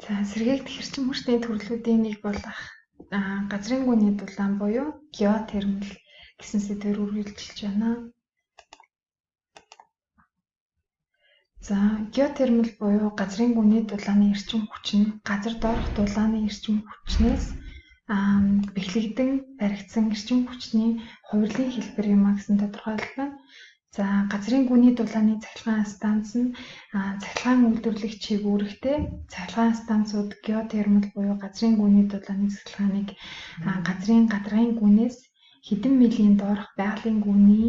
За, сэргээгдэх эрчим хүчний төрлүүдийн нэг болох газрын гүний дулаан буюу геотермал гэсэн сэдвээр үргэлжилж байна. За, геотермал буюу газрын гүний дулааны эрчим хүч нь газар доорх дулааны эрчим хүчнээс бэхлэгдэн баригдсан эрчим хүчний хувирлын хэлбэр юм а гэсэн тодорхойлол байна. За, газрын гүний дулааны цахилгаан станц нь цахилгаан үйлдвэрлэх чиг үүрэгтэй. Цахилгаан станцууд геотермал буюу газрын гүний дулааны цахилгааныг газрын гадаргын гүнээс хэдэн милийн доорх байгалийн гүний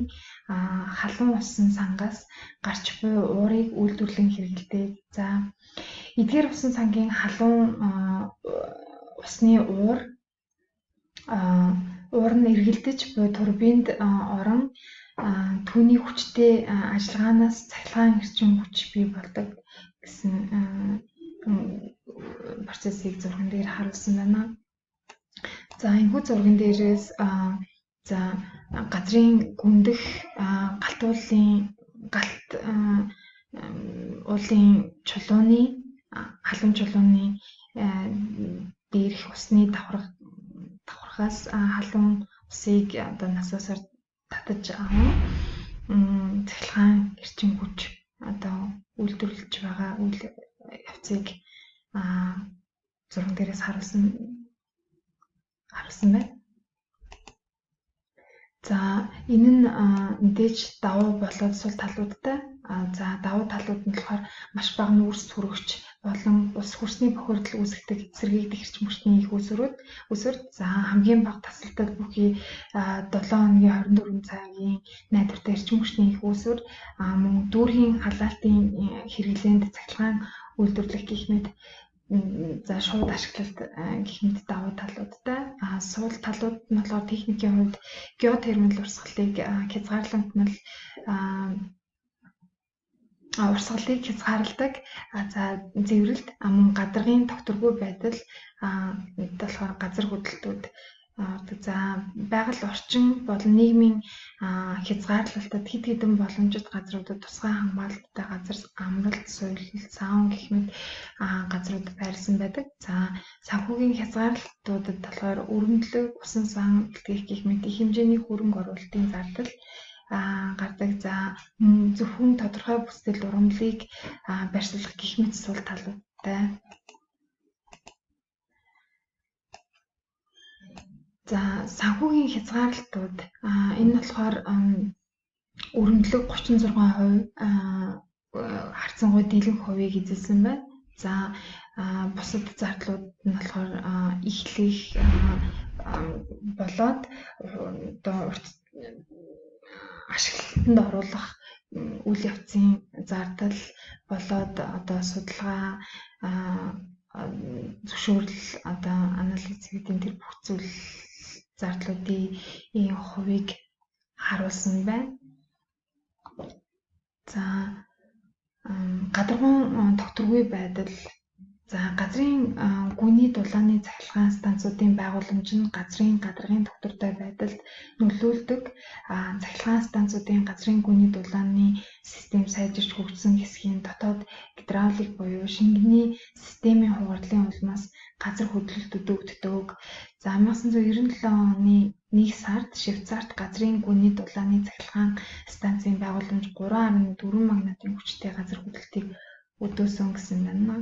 халуун усан сангаас гарч буй уурыг үйлдвэрлэн хэрэглэдэг. За, эдгээр усан сангийн халуун усны уур нь эргэлдэж буй турбинд орон түүний хүчтэй ажиллагаанаас цахилгаан эрчим хүч бий болдог гэсэн процессыг зурган дээр харуулсан байна. За, энэхүү зурган дээрээс за газрын гүндэх галт уулын чулууны халуун чулууны дээрх усны давхаргаас халуун усыг одоо насосоор татаж аван цахилгаан эрчим хүч одоо үйлдвэрлэж байгаа үйл явцыг зурган дээрээс харуулсан байна. За, энэ нь мэдээж давуу болоод сул талуудтай. За, давуу талууд нь болохоор маш бага нүүрс хүрэгч болон ус хөрсний бохирдол үүсгэдэг сэргээгдэх эрчим хүчний их үүсвэр. За, хамгийн бага тасалдал бүхий 7 хоногийн 24 цагийн найдвартай эрчим хүчний их үүсвэр, мөн дүүргийн халаалтын хэрэглээнд цахилгаан үйлдвэрлэх гэх мэт, за шууд ашиглалт гэх мэт давуу талуудтай. Сул талууд нь болохоор техникийн хувьд геотермал урсгалыг хязгаарлагдмал урсгалыг хязгаарладаг. За, зэврэлт мөн гадаргын тогтворгүй байдал болохоор газар хөдлөлтүүд. За, байгаль орчин болон нийгмийн хязгаарлалтад хэд хэдэн боломжит газруудад тусгай хамгаалалттай газар амралт, суялал, саун гэх мэт газрууд байрласан байдаг. За, санхүүгийн хязгаарлалтуудад болохоор өргөндлөг, усан сан бэлтгэх гэх мэт их хэмжээний хөрөнгө оруулалтын зардал гардаг. За, зөвхөн тодорхой бүсдэл ургамлыг барьцаалах гэх мэт сул талуудтай. За, санхүүгийн хязгаарлалтууд энэ нь болохоор өргөндлөг 36% харьцангуй дийлэнх хувийг эзэлсэн байна. За, бусад зардлууд нь болохоор эхлэх болоод одоо урт ашиглалтанд оруулах үйл явцын зардал болоод одоо судалгаа зөвшөөрөл одоо анализ гэдэг тэр бүх зүйл зардлуудын хувийг харуулсан байна. За, гадаргуун тогтворгүй байдал. За, газрын гүний дулааны цахилгаан станцуудын байгууламж нь газрын гадаргын тогтвортой байдалд нөлөөлдөг. Цахилгаан станцуудын газрын гүний дулааны систем сайжирч хөгжсөн хэсгийн дотоод гидравлик буюу шингэний системийн хугардлын улмаас газар хөдлөлт өдөөгддөг. За, 1997 оны 1 сард Швейцарт газрын гүний дулааны цахилгаан станцын байгууламж 3.4 магнитын хүчтэй газар хөдлөлтийг өдөөсөн гэсэн байна.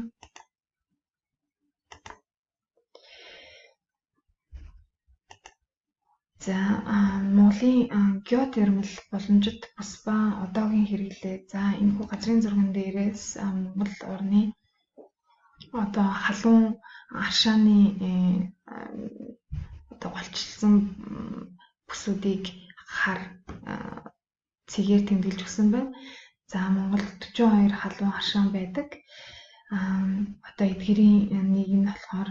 За, Монголын геотермал боломжит бүс ба одоогийн хэрэглээ. За, энэхүү газрын зурган дээрээс Монгол орны одоо халуун аршааны одоо голчилсан бүсүүдийг хар цэгээр тэмдэглэж өгсөн байна. За, Монголд 42 халуун аршаан байдаг. Одоо эдгээрийн нэг нь болохоор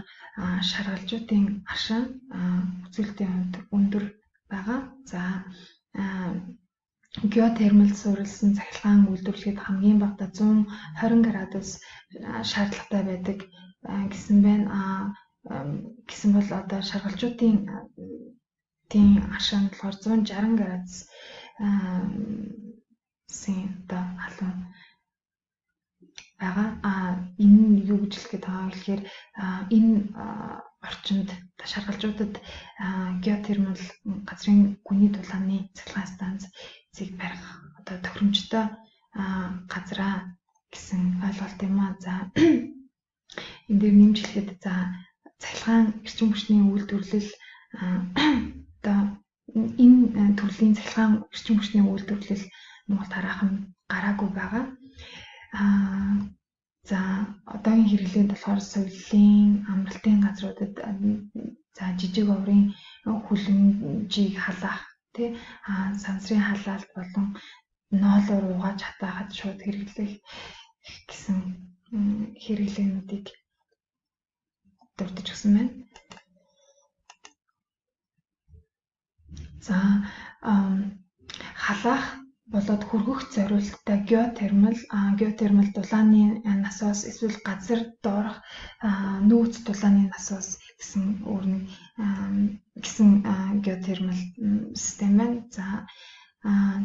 шаргалжуудын аршаан үзүүлэлтийн хувьд өндөр байгаа. За, геотермал суурилсан цахилгаан үйлдвэрлэхэд хамгийн багадаа 120 градус шаардлагатай байдаг гэсэн байна. Гэсэн бол одоо шаргалжуудын аршаан болохоор 160 градусын одоо халуун байгаа. Энэ нь юу гэж хэлэх гээд байгаа вэ гэхээр энэ орчинд шаргалжуудад геотермал газрын гүний дулааны цахилгаан станцыг барих одоо тохиромжтой газраа гэсэн ойлголт юм аа. За, энэ дээр нэмж хэлэхэд, за, цахилгаан эрчим хүчний үйлдвэрлэл, одоо энэ төрлийн цахилгаан эрчим хүчний үйлдвэрлэл Монголд хараахан гараагүй байгаа. За, одоогийн хэрэглээнд болохоор соёлын, амралтын газруудад, за, жижиг оврын хүлэмжийг халаах, тий, сансрын халаалт болон ноолоор угааж хатаахад шууд хэрэглэх гэсэн хэрэглээнүүдийг дурдаж өгсөн байна. За, халаах болоод хөргөх зориулттай геотермал дулааны насос эсвэл газар доорх нөөц дулааны насос гэсэн өөр нэг гэсэн геотермал систем байна. За,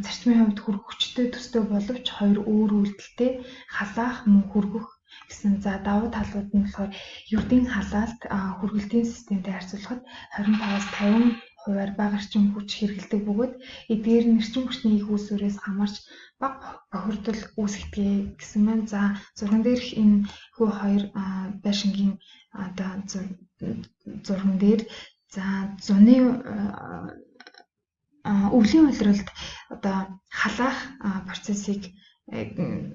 зарчмын хувьд хөргөгчтэй төстэй боловч хоёр өөр үйлдэлтэй, халаах мөн хөргөх гэсэн. За, давуу талууд нь болохоор ердийн халаалт хөргөлтийн системтэй харьцуулахад 25-аас 50 хувиар бага эрчим хүч хэрэглэдэг бөгөөд эдгээр нь эрчим хүчний их үүсвэрээс хамаарч бага бохирдол үүсгэдэг гэсэн байна. За, зурган дээрх энэ хүү хоёр байшингийн одоо зурган дээр, за, зуны өвлийн улиралд одоо халаах процессыг,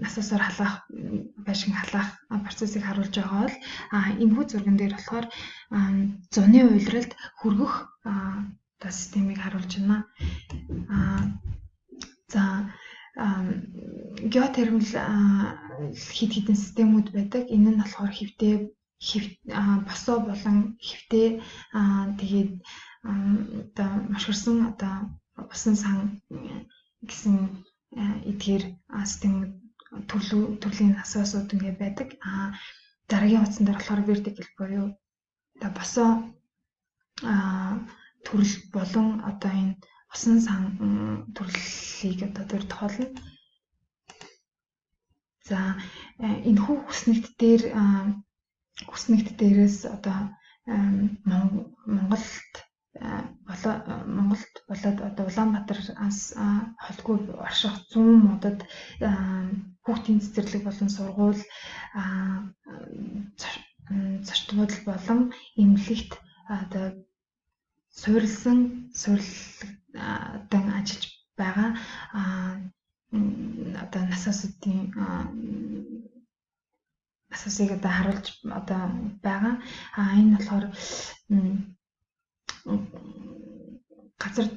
насосоор халаах, байшин халаах процессыг харуулж байгаа бол энэхүү зурган дээр болохоор зуны улиралд хөргөх одоо системийг харуулж байна. За, геотермал хэд хэдэн системүүд байдаг. Энэ нь болохоор хэвтэй, босоо болон хэвтэй, тэгээд одоо мошгорсон одоо усан сан гэсэн эдгээр системүүд, төрлийн насосууд ингээ байдаг. Дараагийн хуудсан дээр болохоор vertical буюу одоо босоо төрөл болон одоо энэ усан сан төрлийг одоо дурдах болно. За, энэхүү хүснэгт дээрээс одоо Монголд болоод одоо Улаанбаатараас холгүй орших зүүн модод хүүхдийн цэцэрлэг болон сургууль, зочид буудал болон эмнэлэгт одоо суурилсан, суурилдан ажиллаж байгаа одоо насосуудын насосыг одоо харуулж одоо байгаа. Энэ болохоор газар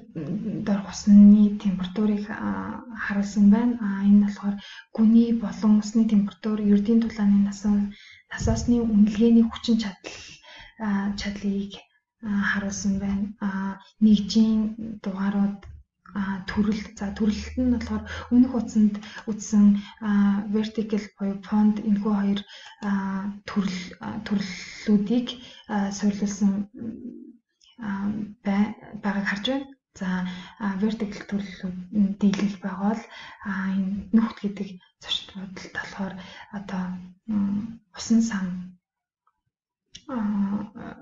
доорх усны температурыг харуулсан байна. Энэ болохоор гүний болон усны температур, ердийн дулааны насосны үнэлгээний хүчин чадлыг харуулсан байна. Нэгжийн дугаарууд, төрөл, за, төрөлт нь болохоор өмнөх хуудсанд үзсэн vertical буюу pond энэхүү хоёр төрөл төрлүүдийг суурилсан байгааг харж байна. За, vertical төрлүүд дийлэнх байгаа бол энэ нүхт гэдэг зочид буудалд болохоор одоо усан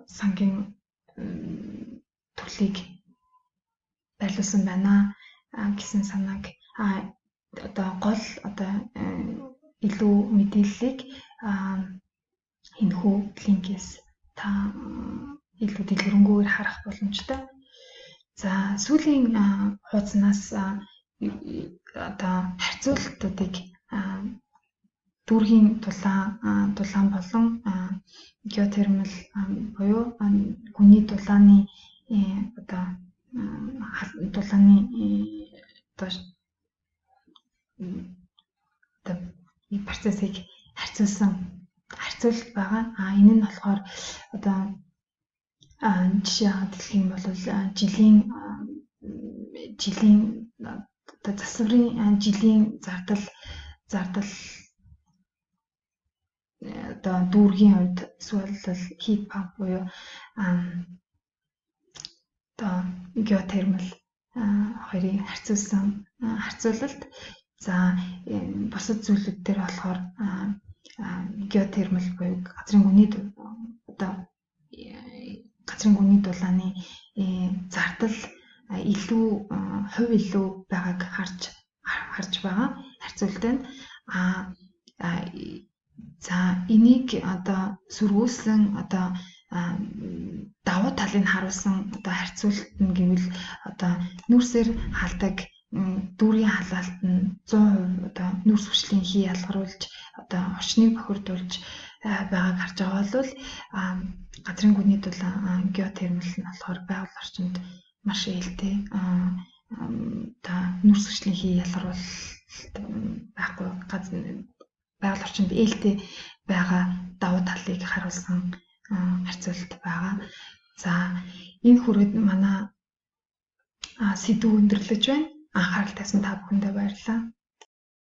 сангийн төрлийг байрлуулсан байна гэсэн санааг, одоо гол одоо илүү мэдээллийг энэхүү линкээс та илүү дэлгэрэнгүйгээр харах боломжтой. За, сүүлийн хуудаснаас одоо харьцуултуудыг, дүүргийн дулаан болон геотермал буюу гүний дулааны одоо дулааны одоо процессыг харьцуулсан харьцуулалт байгаа. Энэ нь болохоор одоо жишээ аваад хэлэх юм бол жилийн одоо засварын жилийн зардал одоо дүүргийн хувьд эсвэл heat pump буюу одоо геотермал хоёрын харьцуулсан харьцуулалт. За, бусад зүйлүүд дээр болохоор Геотермал буюу газрын гүний одоо газрын гүний дулааны зардал илүү хувь илүү байгааг харж байгаа харьцуулт байна. За, энийг одоо сөргүүлсэн, одоо давуу талыг харуулсан одоо харьцуулалт нь гэвэл одоо нүүрсээр хаалдаг дүүргийн халаалт нь 100% одоо нүүрс хүчлийн хий ялгаруулж, одоо орчныг бохирдуулж байгааг харж байгаа бол газрын гүний дулаан геотермал нь болохоор байгаль орчинд маш ээлтэй, одоо нүүрс хүчлийн хий ялгаруулалт байхгүй, байгаль орчинд ээлтэй байгаа давуу талыг харуулсан харьцуулалт байгаа. За, энэ хүрээд манай сэдэв өндөрлөж байна. Анхаарал тавьсан та бүхэндээ баярлалаа.